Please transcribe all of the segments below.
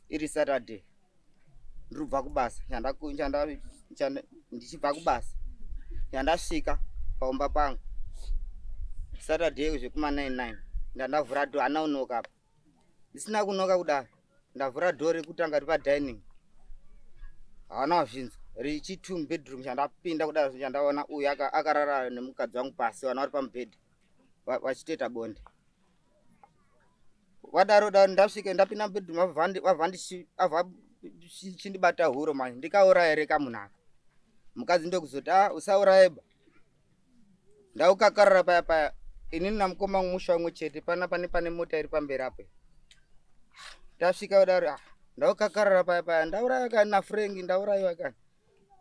Iri Saturday, ndiri kubva kubasa, ndichibva kubasa yandasvika paumba pangu Saturday zvekuma 99. Ndandavhura door, hana kunoka apa. Ndisina kunoka kudaro, ndavhura door rekutanga ri padining, haana wazvinzwa. Richi2 bedroom, chandapinda kudaro, chandaona uyu akarara nemukadzi wangu pasi, vana vari pamubhedhi vachitoita bonde. Vadaro daro, ndasvika, ndapinda mubedroom, vabva chindibata huro. Manje ndikauraya here kamunhu aka? Mukadzi ndokuzoti, "A, usauraye ba." Ndaukakarara paya paya. Inini namukoma wangu musha umwe chete, pana pane mota iri pamberi apo. Tasvika kudaro, ah, ndaukakarara paya paya. Ndauraya kani naFrank? Ndaurayiwa kani?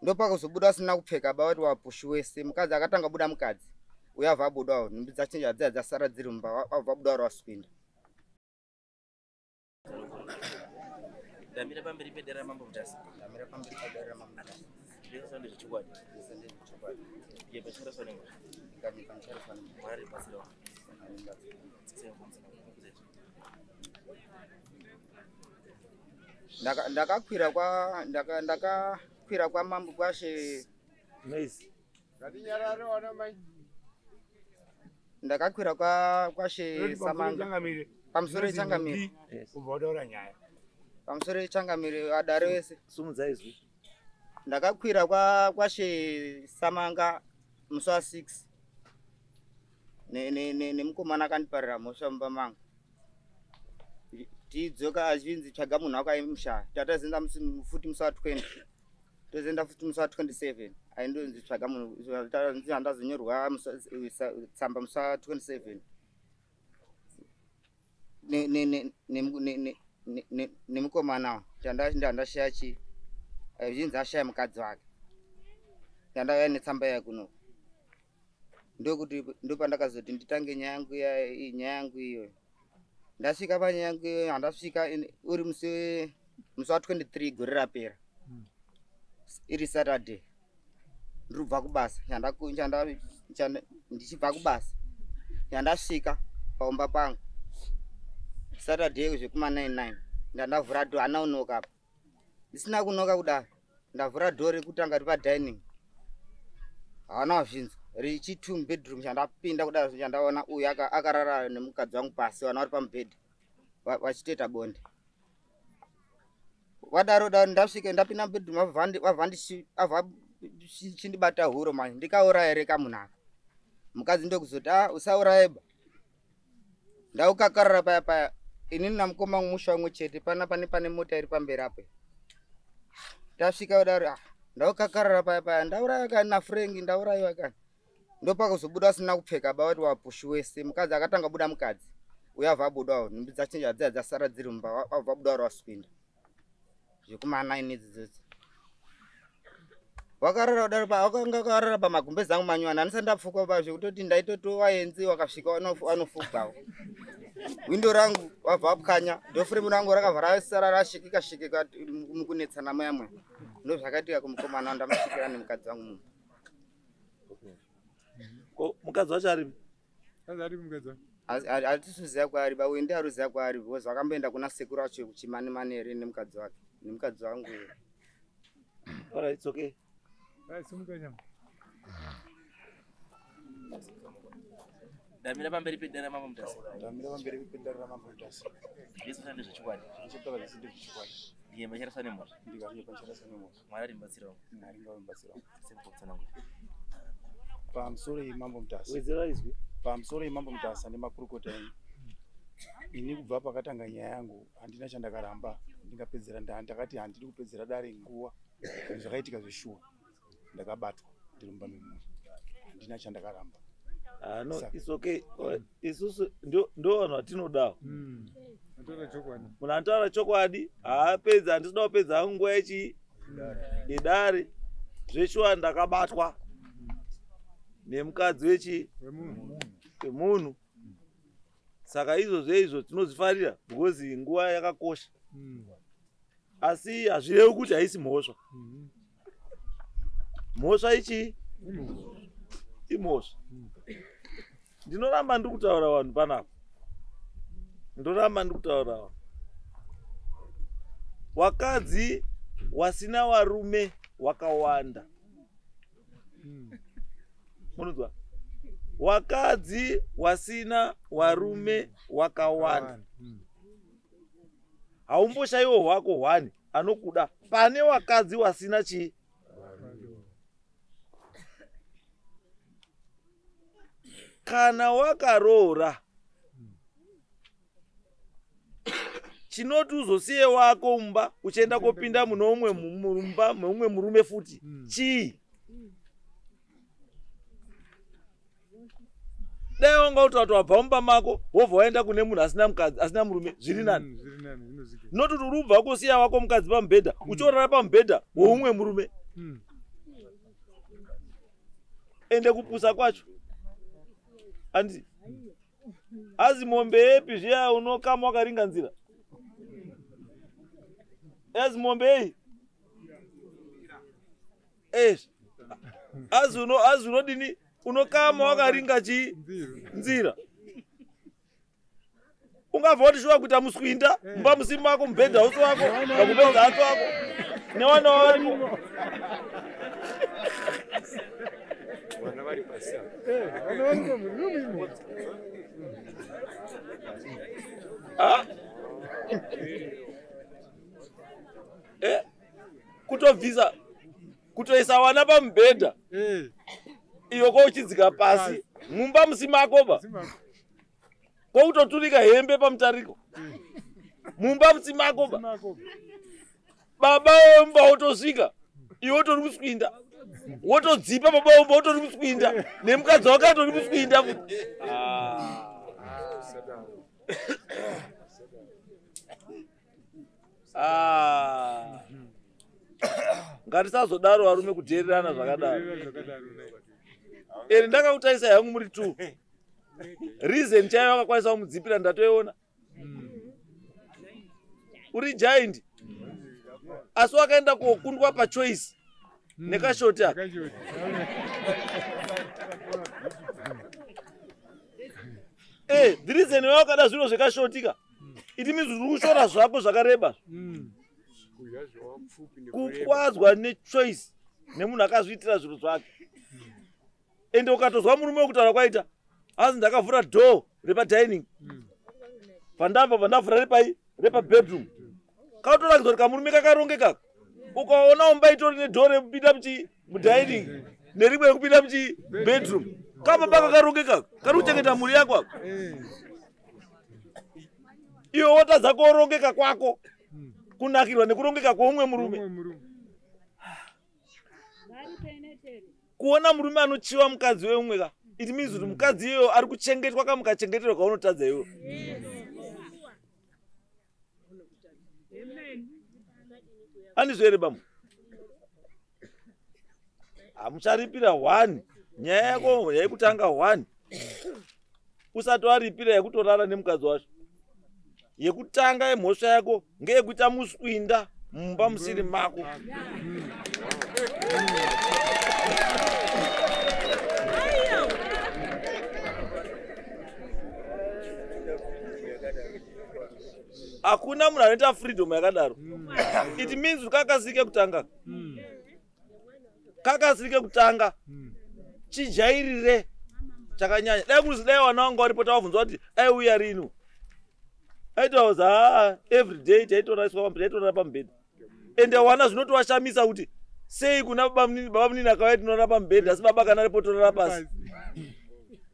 Ndopakuzobuda asina kupfeka ba, wati wapushi wese. Mukadzi akatanga buda, mukadzi uyo abva abudawo, nhumbi dzachinja dziya dzasara dziri mumba, abva abuda vari waswinda. Ndamira pamberi pedare raMambo Mutasa. Ndamira pamberi padare raMambo Mutasa. Zvese ndezvechokwadi. Zvese ndezvechokwadi. Iye pachariswa nemhosva. Ikanyika muchariswa nemhosva. Mwari batsirawo. Ndakakwira kwamambo kwashe. Nice. Ngatinyarare, wana mai. Ndakakwira kwashe Samanga. Changamire. Pamusoro yechangamire. Kubva wataura nyaya. Pamusoro yechangamire, adare wese. Sumudza izwi. Ndakakwira kwashe Samanga musi wa6 nemukomana akandiparira mhosva mumba mangu. Tidzoka achinzi, "Tsvaga munhu wako aimushaya." Tatazoenda futi musi wa20, tozoenda futi musi wa27, aindonzi, "Tsvaga munhu." Handazonyorwa tsamba musi wa27 nemukomana ndandashaya chi zvinzi ashaya mukadzi wake. Ndandauya netsamba iya kuno, ndokuti ndopandakazoti nditange nyaya yangu nyaya yangu iyoyo. Ndasvika panyaya yangu iyoyo, handasvika uri musi wa23 gore rapera, iri Saturday, ndiri kubva kubasa, ndichibva kubasa yandasvika paumba pangu Saturday zvekuma 99. Ndandavhura door, hana kunoka apa. Ndisina kunoka kudaro, ndavhura door rekutanga ri padining, haana wazvinzwa. Richi2 bedroom, chandapinda kudaro, chandaona uyu akarara nemukadzi wangu pasi, vana vari pamubhedhi vachitoita bonde. Vadaro daro, ndasvika, ndapinda mubedroom, abva chindibata huro. Manje ndikauraya here kamunhu aka? Mukadzi ndokuzoti, "A, usauraye ba." Ndaukakarara paya paya. Inini namukoma wangu musha umwe chete, pana pane mota iri pamberi apo. Tasvika kudaro, ah, ndaukakarara paya paya. Ndauraya kani naFrank? Ndaurayiwa kani? Ndopakuzobuda asina kupfeka ba, wati wapushi wese. Mukadzi akatanga buda, mukadzi uyo abva abudawo, nhumbi dzachinja dziya dzasara dziri mumba, abva abuda vari waswinda zvekuma 9 idzodzo. Wakarara kudaro, wakanga akarara pamagumbezi angu manywana, handisati ndapfukwa pa zvekutoti ndaitoti waenzi wakasvika vanofugwawo. Windo rangu wabva wapwanya, door frame rangu rakabva rasara rashikika shikika mukunetsana muya muya. Ndo zvakaitika kumukomana wandamusvikira nemukadzi wangu mumba. Ko mukadzi wacho aripi? Ari mukadzi. Hatisi kuziva kwaari ba. Uyu ndiye ari kuziva kwaari, because vakamboenda kuna sekuru acho kuchimani mani here nemukadzi wake, nemukadzi wangu. Alright, it's okay. Simuka nyama. Ndamira pamberi pedare raMambo Mutasa. Ndamira pamberi pedare raMambo Mutasa. Zvese ndezvechokwadi. Zvinotaura zvese ndezvechokwadi. Ndiye pacharaswa nemhosva. Ndikanyepa ndicharaswa nemhosva. Mwari ari mubatsirawo. Mwari ngavamubatsirawo. Semukutsanangura. Pamusoro yemambo Mutasa. Wedzera izwi. Pamusoro yemambo Mutasa nemakurukota enyu, ini kubva pakatanga nyaya yangu handina chandakaramba. Ndingapedzera ndakati handidi kupedzera dare nguva. Zvinhu zvakaitika zveshuwa, ndakabatwa ndiri mumba memunhu, handina chandakaramba. Ah, no, Saka. it's okay. Alright, isusu ndo vanhu vatinodawo. Ataura chokwadi. Munhu anotaura chokwadi haapedzi. Handisida kupedza hangu nguva yechii idare. Zveshuwa ndakabatwa nemukadzi wechi Wemunhu. wemunhu. Saka izvozvo izvo tinozvifarira because nguva yakakosha, asi hazvirevi kuti haisi mhosva. Mhosva ichii? Imhosva. Ndinoramba ndiri kutaura vanhu panapa, ndoramba ndiri kutaura vanhu. Wakadzi wasina warume wakawanda. Munonzwa? Wakadzi wasina warume wakawanda. Haumboshayiwo hwako hwani anokuda pane wakadzi wasina chii. Kana wakaroora chinoti uzosiye wako mumba uchienda kopinda munomwe mumba meumwe murume futi chii? Dai wanga utatu wabva mumba mako wobva waenda kune munhu asina mukadzi asina murume zviri nani. Noti kuti uri ubva kosiya wako mukadzi pamubhedha uchiorara pamubhedha woumwe murume. Ende kupusa kwacho andi azi mombe yepi zviya unokama wakaringa nzira. Azi mombe ei azi unodini unokama wakaringa chi nzira. Ungabva wati shuwa kuita muswinda mumba musimu wako mubhedha uso wako pakupedza aso wako newana wako. Kutobvisa kutoisa wana pamubhedha iyo kouchidzika pasi mumba musimakoba koutoturika hembe pamutariko mumba musimakoba baba womba wotosvika iwe wotori kuswinda wotodzipa baba womba wotori kuswinda nemukadzi wake atori kuswinda. Ngatisazodaro varume kudheererana zvakadaro. Ere ndakakutarisai hangu muri 2. Reason chaiyo vakakwanisa kumudzipira ndatoiona. Uri giant. Asi wakaenda kokundwa pachoice nekashoti aka. The reason wakada zviro zvekashotika. It means uri kushora zvako zvakareba. Kukwadzwa nechoice nemunhu akazviitira zviro zvake. Ende ukatozwa murume wekutaura kwaita hanzi ndakavhura door repadining pandabva pandavhura repai repabedroom. Kautorakidza kuti kamurume kakarongeka. Ukaona umba itori nedoor rekupinda mudining nerimwe rekupinda muchibedroom. Kababa kakarongeka kari kuchengeta mhuri yako ako. Iwe wotadza kurongeka kwako kunakirwa nekurongeka kweumwe murume. Kuona murume anochiwa mukadzi weumwe ka it means kuti mukadzi iyoyo ari kuchengetwa kamukachengeterwa kaunotadza iwe. Andizvo here bamu? Hamucharipira 1 nyaya yako yekutanga 1 usati waripira yekutorara nemukadzi wacho. Yekutanga yemhosva yako ngeyekuita muswinda mumba musiri mako. Hakuna munhu anoita freedom yakadaro. It means kakasike kutanga. Kakasike kutanga. Chijairire chakanyanya. Dai kuzi dai wana wangu varipo tavabvunza kuti aiuya rini. Aitaudza every day taitoraiswa taitorara pamubhedha. Ende wana zvinotowashamisa kuti sei kuna baba munini akauya tinorara pamubhedha asi baba kana aripo torara pasi.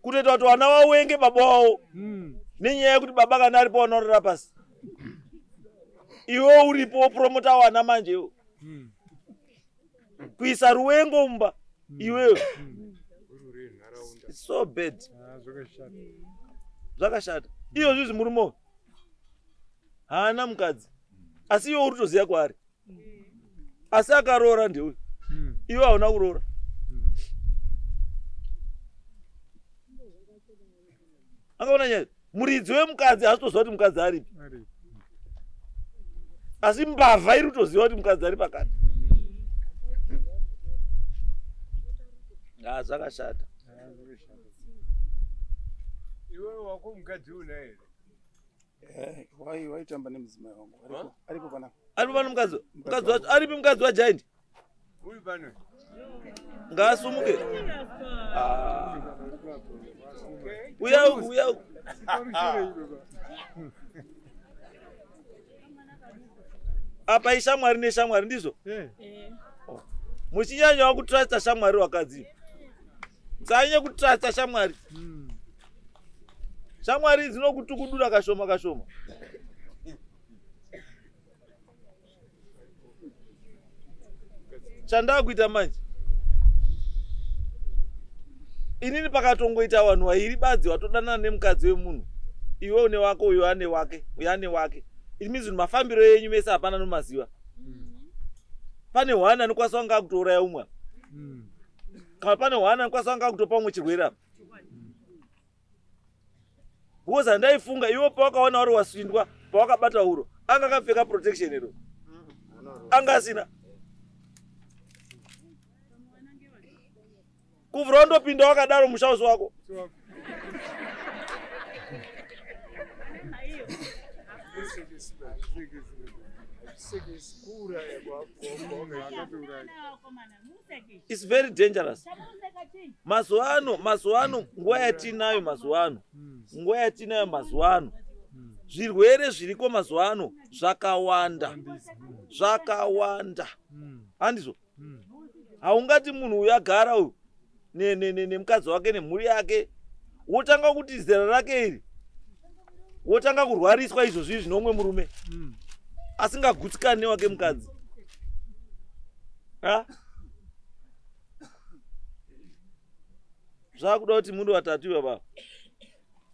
Kutoita kuti wana wawenge baba wavo nenyaya yekuti baba kana aripo vanorara pasi. Iwe uripo wopromota wana manje iwe. Kuisa ruwengo mumba iwewe. It's so bad. Zvakashata. Iyo zvizi murume haana mukadzi asi iwe uri kutoziva kwaari. Asi akaroora ndeuyu. Iwe hauna kuroora. Angaona nyaya muridzi wemukadzi haasi kutoziva kuti mukadzi aripi. Asi mbavha iri kutoziva kuti mukadzi ari pakati. Zvakashata. Iwe wako mukadzi una here? Waitamba nemudzimai wangu. Aripo panapa. Aripo pano mukadzi. Mukadzi wacho aripi mukadzi waGiant? Uyu pano. Ngaasumuke. Uya uku, uya uku. Apa ishamwari neshamwari ndizvo? Muchinyanyawo kutrusta shamwari wakadzi. Musanyanye kutrusta shamwari. Shamwari dzinokutukudura kashoma kashoma. Chandakuita manje. Inini pakatongoita vanhu vairi badzi vatodanana nemukadzi wemunhu. Iwe une wako, uyo ane wake, uyo ane wake. It means kuti mafambiro enyu mese hapana nomaziva. Pane hwana anokwanisa kunge akutouraya umwe. Kana pane hwana anokwanisa kunge akutopa umwe chirwere apa. Because handaifunga iwe pawakaona uri wasindwa, pawakabata huro, anga akapfeka protection ero. Anga asina. Kuvhura wandopinda wakadaro mushausi wako. It's very dangerous. Mazuva ano, nguva yatinayo mazuva ano, nguva yatinayo mazuva ano, zvirwere zviriko mazuva ano zvakawanda, zvakawanda. Handizvo? Haungati munhu uyu agara uyu nemukadzi wake nemhuri yake, wotanga kuti zera rake iri, wotanga kurwariswa izvozvi zvinomwe murume asingagutsikani newake mukadzi. Zvakuda kuti munhu vatatu ivava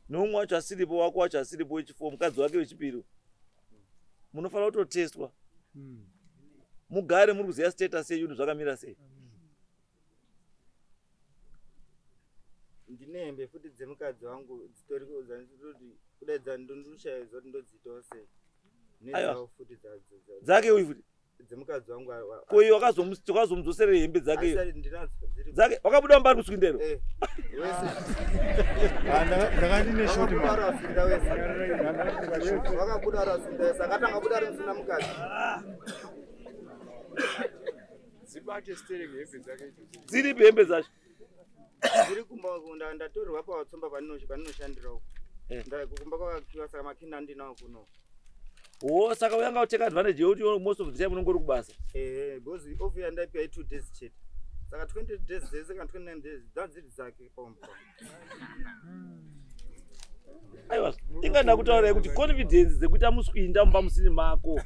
neumwe wacho asiripo, wako wacho asiripo wechifo, mukadzi wake wechipiri, munofanira kutotestwa mugare muri kuziva status yenyu zvakamira sei. Ndine hembe futi dzemukadzi wangu dzitoriko dzandinoti kudai dzandinoshaya kuti ndodziitawo sei. Nedzawo futi dzake uyu futi dzemukadzi wangu. Ko iwe wakazomudzosera hembe dzake? Dzake wakabuda mumba ari kuswindero. Ndakandine shoti wakabuda ari aswinda saka atanga kubuda ari musina mukadzi. Dzibate stereki hembe dzake idzodzo. Dziripi hembe dzacho? Dziri kumba ndatorerwa pawatsomba paninoshandira uko. Kumba kwakakiwa saka makina andinawo kuno. Oh, saka uyanga uteka advantage yekuti most of the time unongori kubasa. Because off yandaipiwa 2 days chete. Saka 20 days dzese kana 29 days dzadziri dzake pampa. Aiwa, inga ndakutaura kuti confidence dzekuita muswinda mumba musini mako.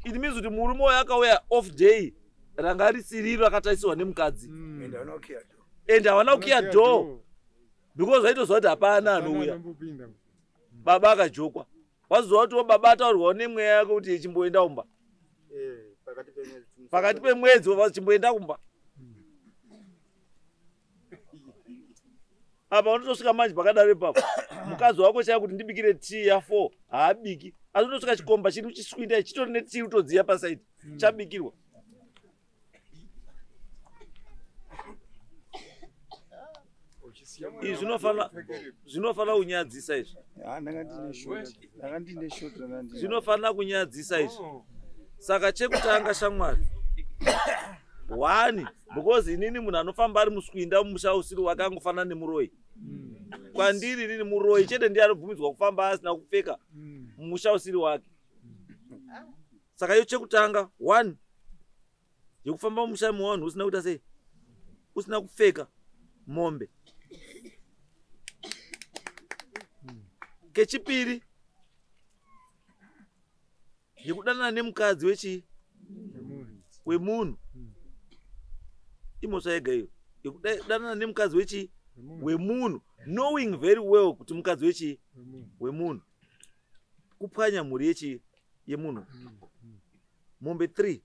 It means kuti murume uyu akauya off day ranga risiriro akatarisirwa nemukadzi. And hawana kukiya door. Because vaitoziva kuti hapana anouya. Baba akajokwa. Wazoziva kuti baba ataurwawo nemweya yake kuti chimboenda kumba. Pakati pemwedzi chimboenda kumba. Apa unotosvika manje pakadaro ipapo. Mukadzi wako chaya kuti ndibikire tea ya 4 haabiki. Asi unotosvika chikomba chiri chiswinda chitori netea utodziya pasaidi. Chabikirwa. Izvi zvinofanira kunyadzisa izvi. Zvinofanira kunyadzisa izvi. Saka chekutanga shamwari. One, because inini munhu anofamba ari muswinda mumusha usiri wake angofanana nemuroyi. Kwandiri inini muroyi chete ndiye anobvumidzwa kufamba asina kupfeka mumusha usiri wake. Saka iyo chekutanga one yekufamba mumusha mevanhu usina kuita sei? Usina kupfeka mombe. Kechipiri yekudanana nemukadzi wechi wemunhu. Imhosva yega iyo yekudanana nemukadzi wechi wemunhu, knowing very well kuti mukadzi wechi wemunhu, kupwanya mhuri yechi yemunhu. Mombe 3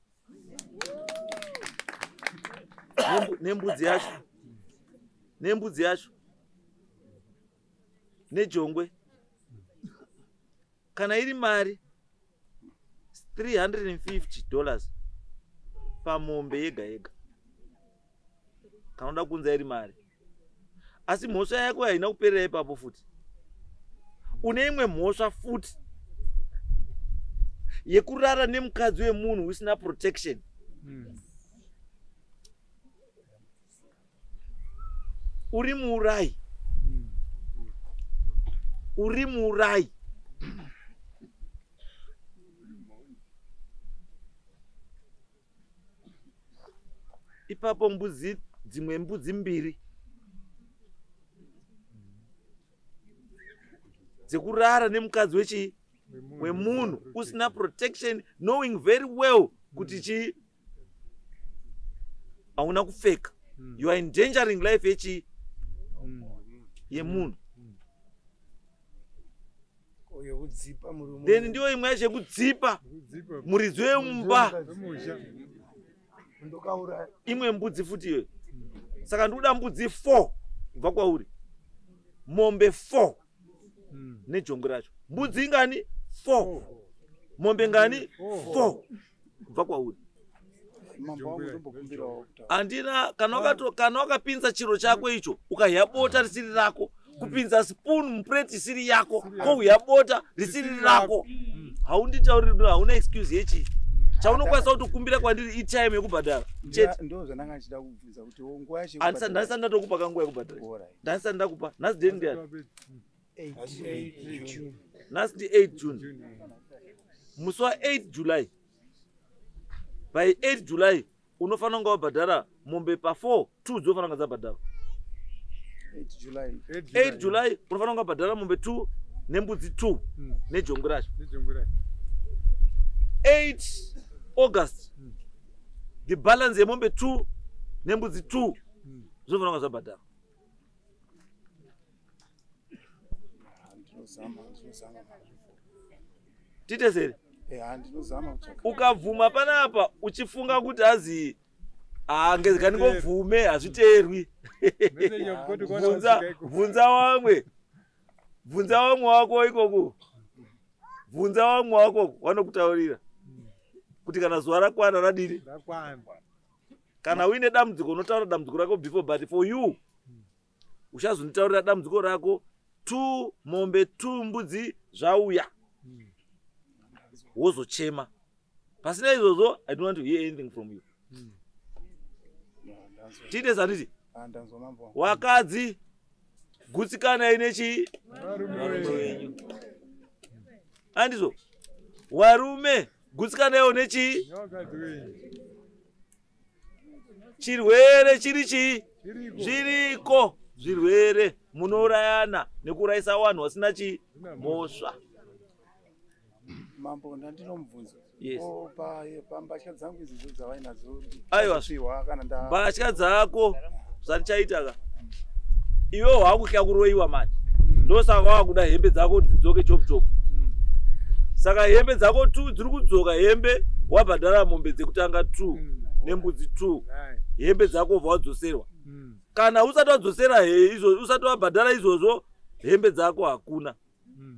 nembudzi yacho, nembudzi yacho nejongwe. Kana iri mari $350 pamombe yega yega. Kana unoda kunza iri mari. Asi mhosva yako haina kuperera ipapo futi. Une imwe mhosva futi Yekurara nemukadzi wemunhu usina protection. Uri muurayi. Uri muurayi. Ipapo mbudzi dzimwe mbudzi mbiri dzekurara nemukadzi wechi wemunhu usina protection, knowing very well kuti chi hauna kupfeka. You are endangering life yechi yemunhu. Then ndiyo imwe yacho yekudzipa muridzi wemumba. Imwe mbudzi futi iyoyo. Saka ndikuda mbudzi 4 kubva kwauri, mombe 4 nejongwe racho. Mbudzi ingani? 4. Mombe ngani? 4 kubva kwauri. Andina kana wakapinza chiro chako icho ukahya bota risiri rako, kupinza spoon mupureti isiri yako, kouya bota risiri rako, haunditauriri, hauna excuse yechi chaunokwanisa kutokumbira kwandiri itime yekubhadhara chete. Ndo zvandanga ndichida kubvunza kuti nguva yacho handisati ndatokupa kanguva yekubhadhara. Ndandisati ndakupa. Nhasi date ndiyani? Nhasi ndi 8 June. Musi wa 8 July, by 8 July unofanira kunge wabhadhara mombe pa 4 2 dzinofanira kunge dzabhadharwa. 8 July unofanira kunge wabhadhara mombe 2 nembudzi 2 nejongwe racho. 8 August the balance yemombe 2 nembudzi 2 zvinofanira kunge zvabhadharwa. Tiite sere? Ukabvuma panapa uchifunga kuti azi ngandingobvume hazviteerwi. Bvunza wamwe, bvunza wamwe wako ikoko, bvunza wamwe wako vanokutaurira kuti kana zuva rakwana radini. Kana uine dambudziko unotaura dambudziko rako before, but for you uchazonditaurira dambudziko rako 2 mombe 2 mbudzi zvauya, wozochema. Pasina izvozvo I don't want to hear anything from you. Tiite sanditi wakadzi gutsikanai nechi varume wenyu, andizvo? Warume gutsikanaiwo nechi chirwere chiri chii? Zviriko zvirwere, munourayana nekuurayisa vanhu vasina chi mhosva. Mambo, ndandinomubvunzo. Yes. Pambatya dzangu idzi dzavainadzo, aiwa, mbatya dzako zvandichaita ka iwe wakutya kuroiwa manje, ndosaka wakuda hembe dzako kuti dzidzoke chop chop. Saka hembe dzako 2 dziri kudzoka, hembe wabhadhara mombe dzekutanga 2 nembudzi 2, hembe dzako ubva wadzoserwa. Kana usati wadzosera izvo, usati wabhadhara izvozvo, hembe dzako hakuna.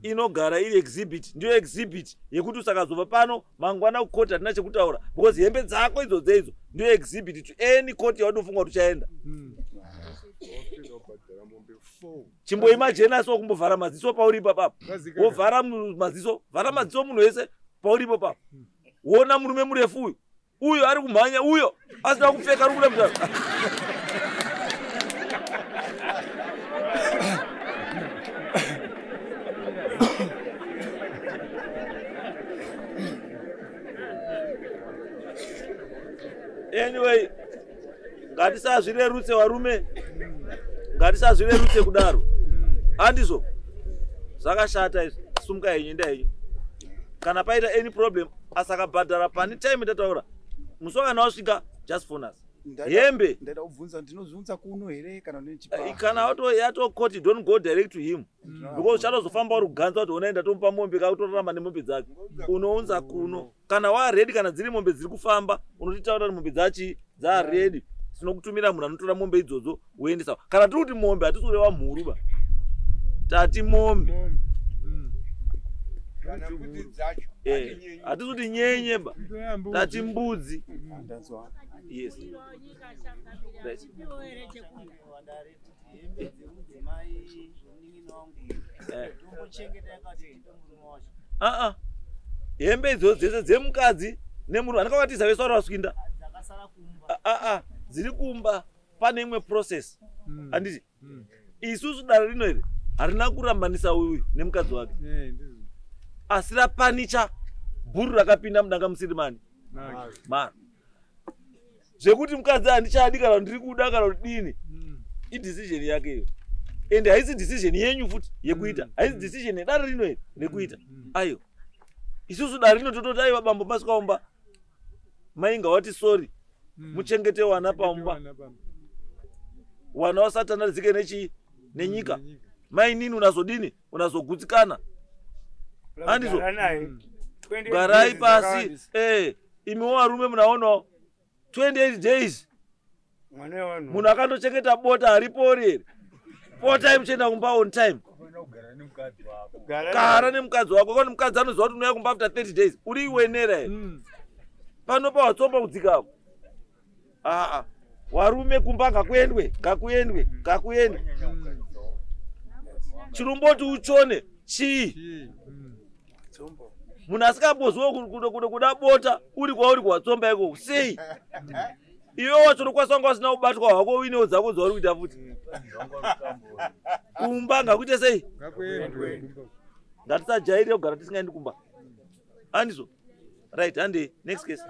Inogara iri exhibit, ndiyo exhibit yekuti usakazobva pano mangwana kukoti hatina chekutaura, because hembe dzako idzodzo idzo ndiyo exhibit to any court yaunofunga kuti uchaenda. Chimboimajena so kumbovhara maziso pauripo papo, wovhara maziso, vhara maziso munhu wese pauripo papo, wona murume murefu uyu uyo ari kumhanya uyo asina kupfeka ari kuda mutaro. Anyway, ngatisazvirerutse varume, ngatisazvirerutse kudaro, handizvo? Zvakashata izvi. Sumuka henyu, enda henyu. Kana paita any problem asakabhadhara pane time tataura, musi wakana wasvika just phone us. Hembe ndaida kubvunza, ndinozviunza kuno here kana nechipa? Kana yatokoti don't go direct to him, because uchatozofamba uri kuganza kuti ona ndatomupa mombe kakutorarama nemombe dzake. Unounza kuno kana waredi, kana dziri mombe dziri kufamba unotitaura kuti mombe dzachi dzaredi, tinokutumira munhu anotora mombe idzodzo woendesa. Kana tiri kuti mombe hatisi kureva mhuru ba, tati mombe, hatisi kuti nyenye ba, tati mbudzi. Yes. Right. Hembe idzodzo dzese dzemukadzi nemurume andikavatiza vese vari vaswinda. Aa, dziri kumba pane imwe process, handiti? Isusu dare rino iri harina kurambanisa uyu nemukadzi wake, asi rapanicha bhuru rakapinda mudanga musiri mani maro, zvekuti mukadzi handichadi kana ndiri kuda kana kuti dini, idecision yake iyo, ende haisi decision yenyu futi yekuita, haisi decision yedare rino iri rekuita. Aiwa, isusu dare rino tototi aiwa, bambo masikaomba mainga wati sorry, muchengete wana paumba, wana wasatana rizike nechii nenyika. Mainini unazodini? Unazogutsikana, handizvo? Garai pasi. Imiwo varume munaonawo 28 days munhu akandochengeta bota haripori here? Potai muchienda kumba on time. Gara nemukadzi wako kwani mukadzi anoziva kuti unouya kumba after 30 days. Uri iwenera here pano pawatsomba kudzikako? Aa, warume, kumba ngakuendwe, ngakuendwe, ngakuendwe. Chirumboti uchone chii? Munhu asingamboziwa kuda bota uri kwauri kuwatsomba ikoko sei? Iwe wacho unokwanisa kunga usina kubatwa hwako, uinewo dzako dzauri kuita futi. Kumba ngakuite sei? Ngatisajairire kugara tisingaendi kumba, handizvo? Right, handei, next case.